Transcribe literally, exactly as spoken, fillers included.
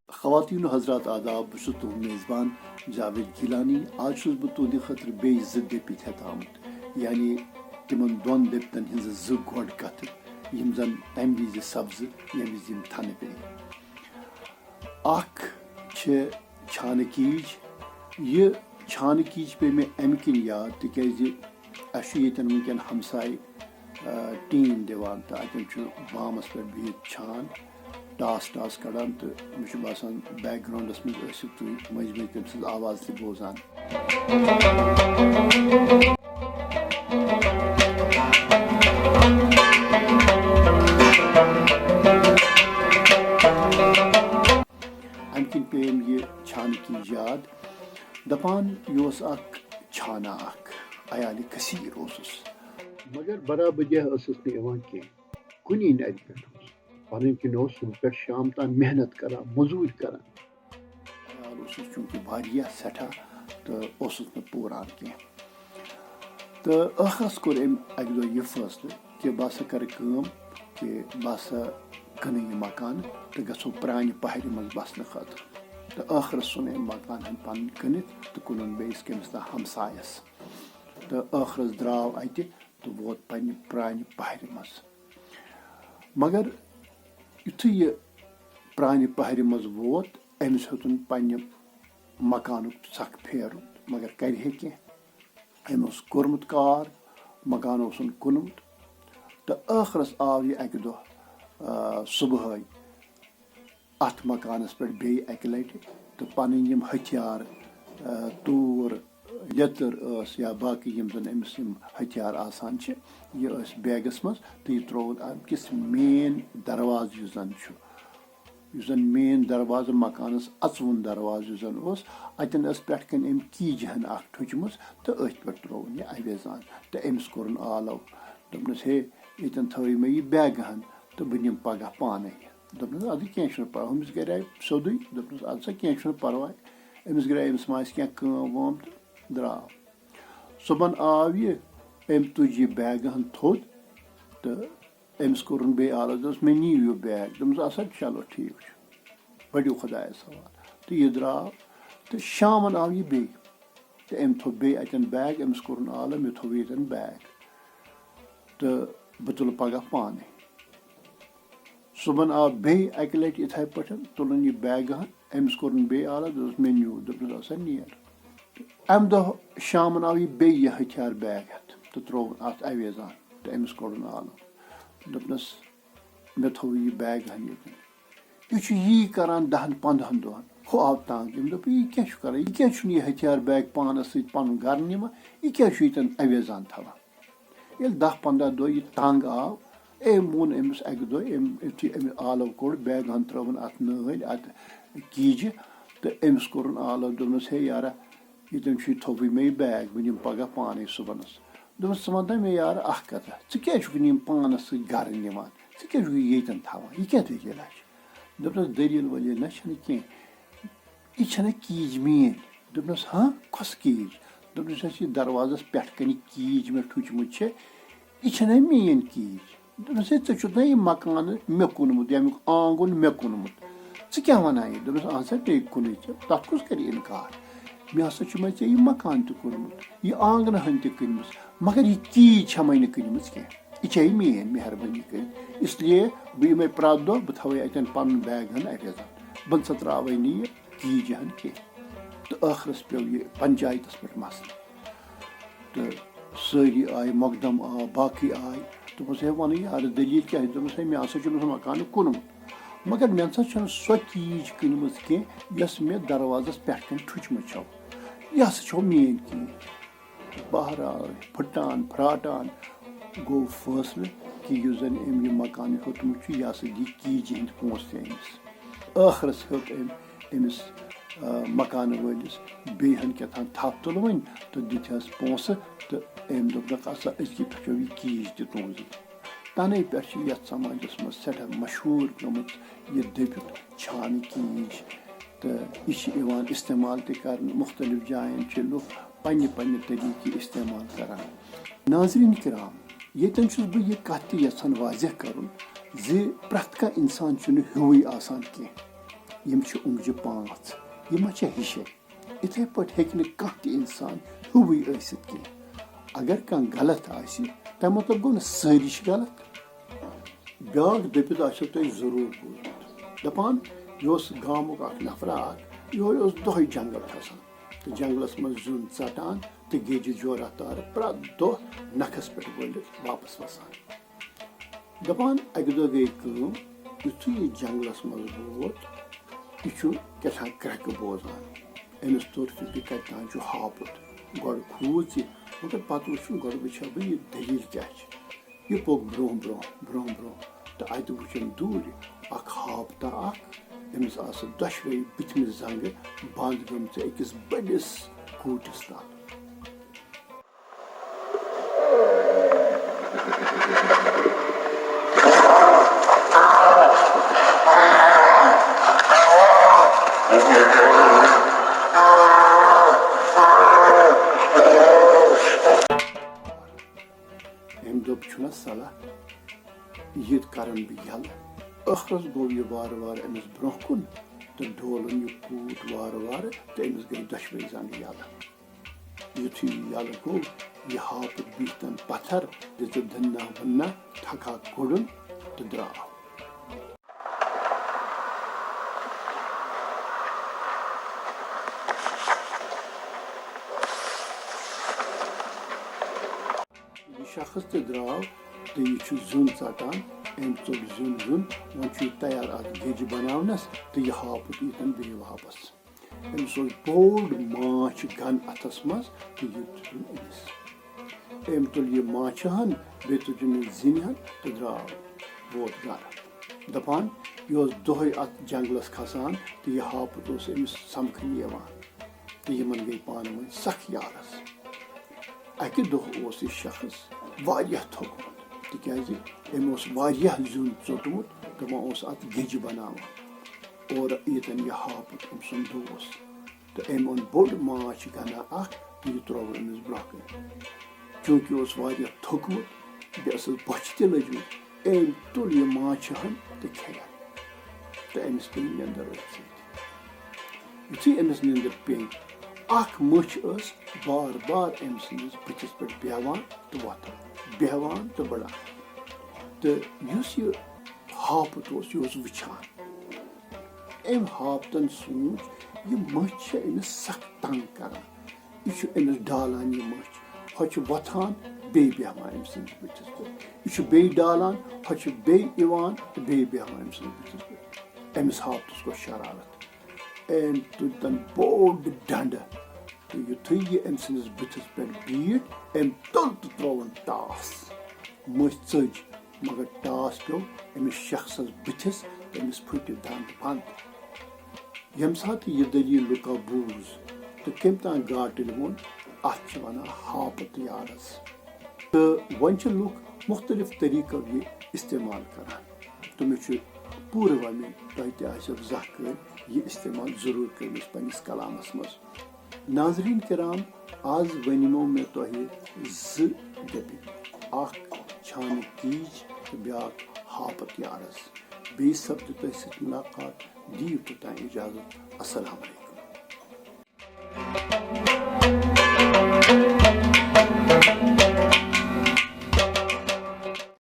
خواتین و حضرات، آداب۔ بہٕ چھُس تُہُنٛد میزبان جاوید گیلانی۔ آز چھُس بہٕ تُہنٛدِ خٲطرٕ بیٚیہِ زٕ دٔپِتھ ہٮ۪تھ آمُت، یعنی تِمن دۄن دٔپِتن ہٕنٛزٕ زٕ گۄڈٕ کتھٕ، یِم زن تمہِ وِزِ سپزٕ، ییٚمہِ وِزِ یِم تھنہٕ پیٚیہِ۔ اکھ چھِ چھانہٕ کیٖج۔ یہِ چھانہٕ کیٖج پیٚیہِ مےٚ اَمہِ کِنۍ یاد، تِکیٛازِ اَسہِ چھُ ییٚتٮ۪ن وٕنکٮ۪ن ہمساے، آ، ٹیٖن دِوان تہٕ اَتٮ۪ن چھُ بامَس پٮ۪ٹھ بِہِتھ چھان، ٹاس ٹاس کَڑان، تہٕ مےٚ چھُ باسان background منٛز ٲسِو تُہۍ مٔنٛزۍ مٔنٛزۍ تٔمۍ سٕنٛز آواز تہِ بوزان۔ اَمہِ کِنۍ پیٚیَم یہِ چھانہٕ کیٖج یاد۔ دَپان، یہِ اوس اَکھ چھانہٕ اَکھ، عیالِ کثیٖر اوسُس۔ مگر برابٔدیہ ٲسٕس نہٕ یِوان کینٛہہ۔ کُنی نَرِ پٮ۪ٹھ اوس۔ پَنٕنۍ کِنۍ اوس صُبح پٮ۪ٹھ شام تام محنت کَران، مٔزوٗرۍ کَران۔ عیال اوسُس چوٗنٛکہِ واریاہ سٮ۪ٹھاہ تہٕ اوسُس نہٕ پوٗران کینٛہہ۔ تہٕ ٲخرس کوٚر أمۍ اَکہِ دۄہ یہِ فٲصلہٕ کہِ بہٕ ہسا کَرٕ کٲم کہِ بہٕ ہسا کٕنہٕ یہِ مکان تہٕ گژھو پرٛانہِ پہرِ منٛز بسنہٕ خٲطرٕ۔ تہٕ ٲخرس ژھُن أمۍ مکان ہن پنُن کٕنِتھ تہٕ کٕنُن بیٚیِس کٔمِس تام ہمسایس۔ تہٕ ٲخرس درٛاو اَتہِ تہٕ ووت پننہِ پرٛانہِ پہرِ منٛز۔ مگر یُتھُے یہِ پرٛانہِ پہرِ منٛز ووت، أمِس ہیوٚتُن پننہِ مکانُک ژکھ پھیرُن، مگر کرِ ہے کینٛہہ؟ أمۍ اوس کوٚرمُت کار، مکان اوسُن کٕنمُت، تہٕ ٲخرس آو یہِ اَکہِ دۄہ، آ، صُبحٲے اَتھ مکانس پٮ۪ٹھ بیٚیہِ اَکہِ لٹہِ تہٕ پنٕنۍ یِم ہتھیار، آ، توٗر، لیٚتٕر ٲس یا باقٕے یِم زن أمِس یِم ہتھیار آسان چھِ، یہِ ٲسۍ بیگس منٛز تہٕ یہِ ترٛووُن اَمہِ کِس مین دروازٕ یُس زن چھُ، یُس زن مین دروازٕ مکانس اژوُن دروازٕ یُس زن اوس، اتٮ۪ن ٲس پٮ۪ٹھ کنہِ أمۍ کیٖجہِ ہن اکھ ٹھُچمٕژ تہٕ أتھۍ پٮ۪ٹھ ترٛووُن یہِ اویزان تہٕ أمِس کوٚرُن آلو۔ دوٚپنس، "ہے، ییٚتٮ۪ن تھٲوِو مےٚ یہِ بیگہٕ ہن تہٕ بہٕ نِمہٕ پگاہ پانے۔" دوٚپنس، "اَدٕ کینٛہہ چھُنہٕ پرواے۔" ہُمِس گرِ آیہِ سیوٚدُے، دوٚپنس، "اَدٕ سا کینٛہہ چھُنہٕ پرواے۔" أمِس گرِ آیہِ، أمِس ما آسہِ کینٛہہ کٲم وٲم تہٕ درٛاو۔ صُبحن آو یہِ، أمۍ تُج یہِ بیگہٕ ہن تھوٚد تہٕ أمِس کوٚرُن بیٚیہِ آلو، دوٚپُس، "مےٚ نِیِو یہِ بیگ۔" دوٚپمَس، "اَسا چلو ٹھیٖک چھُ، بٔرِو خۄدایَس حوالہٕ۔" تہٕ یہِ درٛاو تہٕ شامَن آو یہِ بیٚیہِ تہٕ أمۍ تھوٚو بیٚیہِ اَتٮ۪ن بیگ، أمِس کوٚرُن آلو، "مےٚ تھوٚو ییٚتٮ۪ن بیگ۔" تہٕ بہٕ تُلہٕ پگاہ پانَے۔ صُبحن آو بیٚیہِ اَکہِ لَٹہِ یِتھَے پٲٹھۍ، تُلُن یہِ بیگہٕ ہن، أمِس کوٚرُن بیٚیہِ آلو، دوٚپُس، "مےٚ نیوٗ۔" دوٚپُس، "اَسا نیر۔" اَمہِ دۄہ شامَن آو یہِ بیٚیہِ یہِ ہتھیار بیگ ہٮ۪تھ تہٕ ترٛووُن اَتھ اویزان تہٕ أمِس کوٚڑُن آلو۔ دوٚپنَس، "مےٚ تھوٚو یہِ بیگ ہن ییٚتٮ۪ن۔ یہِ چھُ یی کران دَہَن پنٛدہَن دۄہَن۔" ہُہ آو تنٛگ۔ أمۍ دوٚپ، "یہِ کیٛاہ چھُ کران؟ یہِ کیٛازِ چھُنہٕ یہِ ہتھیار بیگ پانَس سۭتۍ پَنُن گرٕ نِوان؟ یہِ کیٛازِ چھُ ییٚتٮ۪ن اویزان تھاوان؟" ییٚلہِ دَہ پنٛداہ دۄہ یہِ تنٛگ آو، أمۍ ووٚن أمِس اَکہِ دۄہ، أمۍ یُتھُے أمۍ آلو کوٚڑ، بیگہٕ ہن ترٲوٕن اَتھ نٲلۍ، اَتھ کیٖجہِ، تہٕ أمِس کوٚرُن آلو، دوٚپنَس، "ہے یارا، ییٚتٮ۪ن چھُے تھوٚوُے مےٚ یہِ بیگ، بہٕ نِمہٕ پگاہ پانَے صُبحنَس۔" دوٚپنَس، "ژٕ وَن تہٕ مےٚ یارٕ اَکھ کَتھا، ژٕ کیٛازِ چھُکھ نہٕ یِم پانَس سۭتۍ گَرٕ نِوان؟ ژٕ کیٛازِ چھُکھ یہِ ییٚتٮ۪ن تھاوان؟ یہِ کیٛاہ دٔلیٖلہ چھِ؟" دوٚپنَس، "دٔلیٖل ؤلیٖل نہ چھَنہٕ کینٛہہ، یہِ چھَنہ کیٖج میٛٲنۍ؟" دوٚپنَس، "ہاں، کۄس کیٖج؟" دوٚپنَس، "یۄس یہِ دروازَس پٮ۪ٹھ کَنہِ کیٖج مےٚ ٹھُچمٕژ چھےٚ، یہِ چھَنہ میٛٲنۍ کیٖج؟" دوٚپنَس، "ہے، ژےٚ چھُتھ نہ یہِ مکانہٕ مےٚ کُنمُت، ییٚمیُک آنٛگُن مےٚ کُنمُت؟ ژٕ کیٛاہ وَنان یہِ؟" دوٚپنَس، "اَہَن سا، بیٚیہِ کُنُے ژےٚ، تَتھ کُس کَرِ اِنکار؟ مےٚ ہسا چھُ مےٚ ژےٚ یہِ مکان تہِ کوٚرمُت، یہِ آنٛگنہٕ ہن تہِ کٕنمٕژ، مگر یہِ کیٖج چھےٚ مےٚ نہٕ کٕنمٕژ کینٛہہ۔ یہِ چھےٚ میٛٲنۍ، مہربٲنی کٔرِتھ۔ اس لیے بہٕ یِمے پرٛٮ۪تھ دۄہ، بہٕ تھاوَے اَتٮ۪ن پَنُن بیگ ہن اَتہِ یَتھ۔ بہٕ نہ سا ترٛاوَے نہٕ یہِ کیٖجہِ ہن کینٛہہ۔" تہٕ ٲخرس پیوٚو یہِ پنچایتس پٮ۪ٹھ مسلہٕ۔ تہٕ سٲری آیہِ، مقدم آو، باقٕے آیہِ۔ دوٚپمَس، "ہے، وَنٕے یارٕ، دٔلیٖل کیٛاہ چھِ؟" دوٚپمَس، "ہے، مےٚ ہسا چھُنہٕ سُہ مکانہٕ کُنمُت، مگر مےٚ نہ سا چھَنہٕ سۄ کیٖج کٕنمٕژ کینٛہہ، یۄس مےٚ دروازَس پٮ۪ٹھ کَنۍ ٹھُچمٕژ چھَو۔ یہِ ہسا چھَو میٛٲنۍ کیٖج۔" بہرحال، پھٕٹان پھراٹان گوٚو فٲصلہٕ کہِ یُس زَن أمۍ یہِ مکانہٕ ہیوٚتمُت چھُ، یہِ ہسا دی کیٖجہِ ہِنٛدۍ پونٛسہٕ تہِ أمِس۔ ٲخرس ہیوٚت أمۍ أمِس، آ، مکانہٕ وٲلِس بیٚیہِ ہن کیٛاہ تام تھپھ تُلوٕنۍ تہٕ دِتہَس پونٛسہٕ تہٕ أمۍ دوٚپ، "نہ، ہسا أزکی پٮ۪ٹھ چھو یہِ کیٖج تہِ تُہنٛزٕے۔" تَنے پٮ۪ٹھ چھِ یَتھ سماجس منٛز سٮ۪ٹھاہ مشہوٗر گٔمٕژ یہِ دٔپِتھ چھانہٕ کیٖج۔ تہٕ یہِ چھِ یِوان استعمال تہِ کرنہٕ۔ مُختٔلِف جاین چھِ لُکھ پننہِ پننہِ طریٖقہٕ یہِ استعمال کران۔ ناظریٖن کرام، ییٚتٮ۪ن چھُس بہٕ یہِ کتھ تہِ یژھان واضح کرُن زِ پرٛٮ۪تھ کانٛہہ انسان چھُنہٕ ہیوٗوٕے آسان کینٛہہ۔ یِم چھِ اونٛگجہِ پانٛژھ، یہِ ما چھےٚ ہِشے؟ یِتھے پٲٹھۍ ہیٚکہِ نہٕ کانٛہہ تہِ انسان ہیوٗوٕے ٲسِتھ کینٛہہ۔ اگر کانٛہہ غلط آسہِ، تَمیُک مطلب گوٚو نہٕ سٲری چھِ غلط۔ بیٛاکھ دٔپِتھ آسیو تۄہہِ ضروٗر بوٗزمُت۔ دَپان، یہِ اوس گامُک اکھ نفرا اکھ، یِہوٚے اوس دۄہَے جنگل کھسان تہٕ جنگلس منٛز زیُن ژٹان تہٕ گیٚجہِ جورہ تارٕ پرٛٮ۪تھ دۄہ نکھس پٮ۪ٹھ وٲلِتھ واپس وسان۔ دَپان، اَکہِ دۄہ گٔے کٲم، یُتھُے یہِ جنگلس منٛز ووت، یہِ چھُ کیٛاہ تام کرٛٮ۪کہٕ بوزان۔ أمِس توٚر فِکرِ، کَتہِ تام چھُ ہاپُت۔ گۄڈٕ کھوٗژ یہِ، مگر پتہٕ وُچھُن، گۄڈٕ وٕچھِ ہا بہٕ، یہِ دٔلیٖل کیٛاہ چھِ۔ یہِ پوٚک برٛونٛہہ برٛونٛہہ، برٛونٛہہ برٛونٛہہ، تہٕ اَتہِ وٕچھُن دوٗرِ اکھ ہاپتا اکھ۔ أمِس آسہٕ دۄشوے بٕتھمہِ زنٛگہٕ بنٛد گٔمژٕ أکِس بٔڑِس کھوٗٹِس تل۔ أمۍ دوٚپ، چھُنہ صلاح، یہِ کرن بہٕ یلہٕ۔ ٲخرس گوٚو یہِ وارٕ وارٕ أمِس برٛونٛہہ کُن تہٕ ڈولُن یہِ کوٗٹ وارٕ وارٕ تہٕ أمِس گٔے دۄشوے زنٛگہٕ یلہٕ۔ یُتھُے یہِ یلہٕ گوٚو، یہِ ہاپُت بیٖٹھ تن پتھر، دِژٕن دٕنہ وٕنہ، تھکا کوٚڑُن تہٕ درٛاو۔ یہِ شخص تہِ درٛاو تہٕ یہِ چھُ زیُن ژٹان۔ أمۍ ژوٚٹ زیُن زیُن، وۄنۍ چھُ یہِ تیار اَتھ گیٚجہِ بناونس تہٕ یہِ ہاپُت ییٖتن بیٚیہِ واپس۔ أمِس اوس بوٚڑ ماچھ گن اَتھس منٛز تہٕ یہِ دیُتُن أمِس۔ أمۍ تُل یہِ ماچھِ ہن، بیٚیہِ تُجُن یہِ زِنہِ ہن تہٕ درٛاو، ووت گرٕ۔ دَپان، یہِ اوس دۄہَے اَتھ جنٛگلَس کھسان تہٕ یہِ ہاپُت اوس أمِس سَمکھنہِ یِوان تہٕ یِمَن گٔے پانہٕ ؤنۍ سَخ یارَس۔ اَکہِ دۄہ اوس یہِ شخص واریاہ تھوٚکمُت، تِکیٛازِ أمۍ اوس واریاہ زیُن ژوٚٹمُت تہٕ وۄنۍ اوس اَتھ گیٚجہِ بَناوان۔ اورٕ ییٚتٮ۪ن یہِ ہاپُت أمۍ سُنٛد دوس، تہٕ أمۍ اوٚن بوٚڑ ماچھ گَنا اَکھ تہٕ یہِ ترٛوو أمِس برٛونٛہہ کَنہِ۔ چوٗنٛکہِ اوس واریاہ تھوٚکمُت، بیٚیہِ ٲسٕس بۄچھِ تہِ لٔجمٕژ، أمۍ تُل یہِ ماچھِ ہَن تہٕ کھیٚیَن، تہٕ أمِس پیٚیہِ نیٚنٛدٕر أتھۍ سۭتۍ۔ یُتھُے أمِس نیٚنٛدٕر پیٚیہِ، اَکھ مٔچھ ٲس بار بار أمۍ سٕنٛدِس بٕتھِس پٮ۪ٹھ بیٚہوان تہٕ وۄتھان، بیٚہوان تہٕ بَڑان۔ تہٕ یُس یہِ ہاپُت اوس، یہِ اوس وٕچھان۔ أمۍ ہاپتن سوٗنٛچ، یہِ مٔچھ چھےٚ أمِس سخ تنگ کران۔ یہِ چھُ أمِس ڈالان یہِ مٔچھ، ہۄ چھِ وۄتھان، بیٚیہِ بیٚہوان أمۍ سٕنٛدِس بٕتھِس پٮ۪ٹھ۔ یہِ چھُ بیٚیہِ ڈالان، ہۄ چھِ بیٚیہِ یِوان تہٕ بیٚیہِ بیٚہوان أمۍ سٕنٛدِس بٕتھِس پٮ۪ٹھ۔ أمِس ہاپتس گوٚو شرارت۔ أمۍ تُج تن بوٚڑ ڈنڈٕ تہٕ یُتھُے یہِ أمۍ سٕنٛدِس بٕتھِس پٮ۪ٹھ بیٖٹھ، أمۍ تُل تہٕ ترٛووُن ٹاس۔ مٔچھ ژٔج، مگر ٹاس پیوٚو أمِس شخصس بٕتھِس تہٕ أمِس پھٕٹۍ دند بند۔ ییٚمہِ ساتہٕ یہِ دٔلیٖل لُکو بوٗز تہٕ کٔمۍ تام گاٹٕلۍ ووٚن، اَتھ چھِ وَنان ہاپت یارس۔ تہٕ وۄنۍ چھِ لُکھ مُختٔلِف طریٖقو یہِ استعمال کران۔ تہٕ مےٚ چھُ پوٗرٕ وۄمید تۄہہِ تہِ آسیو زانٛہہ کٲلۍ یہِ استعمال ضروٗر کٔرمٕژ پننِس کلامس منٛز۔ ناظریٖن کرام، آز ؤنمو مےٚ تۄہہِ زٕ دٔپِتھ، اکھ چھانہٕ کیٖج تہٕ بیٛاکھ ہاپت یارس۔ بیٚیہِ سپدِ تۄہہِ سۭتۍ مُلاقات۔ دِیِو توٚتام اجازت۔ السلام علیکم۔